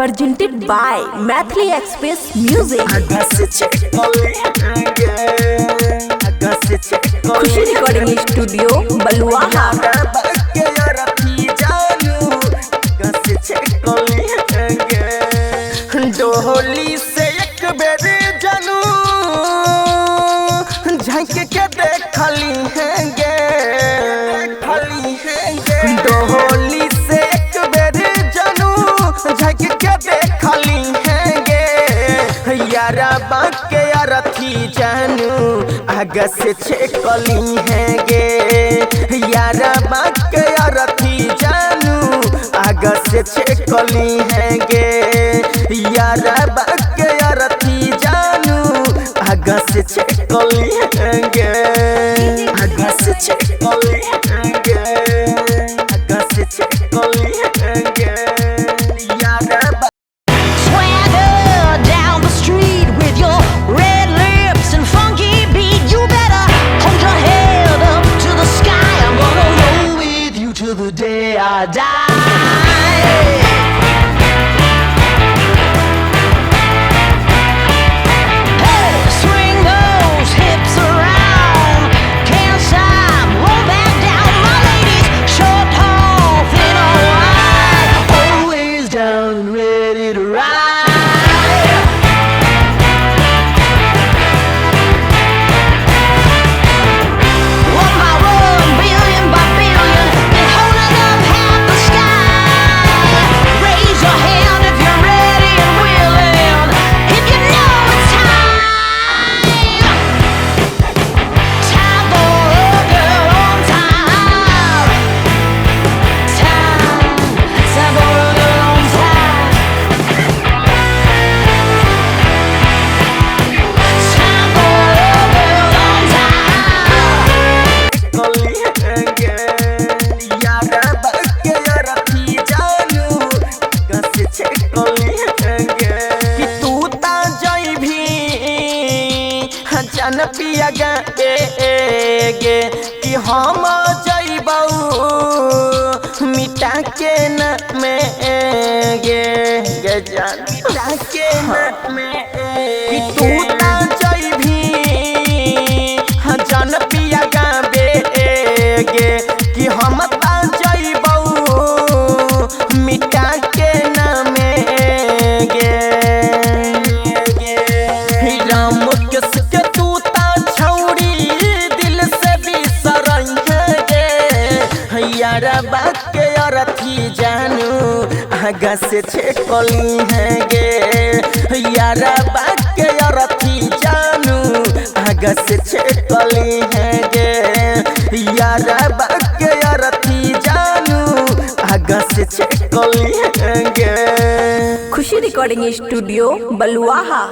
Presented by Maithili Express Music. Khushi recording studio Baluaha. डोली से एक बेर जानू झांक के देखली हैं गे। डोली से एक बेर जानू झांक के देखली हैं गे। यारा बाके अरथी जानू आगे से छेकली हैं गे। यारा बाके अरथी जानू आगे से छेकली हैं गे। यारा बाके अरथी जानू आगे से छेकली हैं गे। आगे से छेकली हैं गे। आगे से छेकली हैं गे। यारा Swagger down the street with your red lips and funky beat. You better hold your head up to the sky. I'm gonna roll with you till the day I die. Hey, swing those hips around. Can't stop, won't back down. My ladies, short, tall, thin or wide, always down and ready to ride. One by one, billion by billion, been holding up half the sky. Raise your hand if you're ready and willing, if you know it's time. Time for a girl on time. Time, time for a girl on time. Time for a girl on time. कि तू ता जइभी जान पिया गे गे कि हम जइबौ मिटा के न में गे गे जान मिटा के न में। कि तू ता जइभी जान पिया गे गे कि हम ता जइबौ मिटा के न में गे। राम किसके तू ता छौड़ी दिल से बिसरई है गे। यारा बाके अरथी जानू आगा से छेकली है गे। यारा बाके अरथी जानू आगा से छेकली है गे। यारा बाके अरथी जानू आगा से छेकली है गे। खुशी रिकॉर्डिंग स्टूडियो बलुआहा।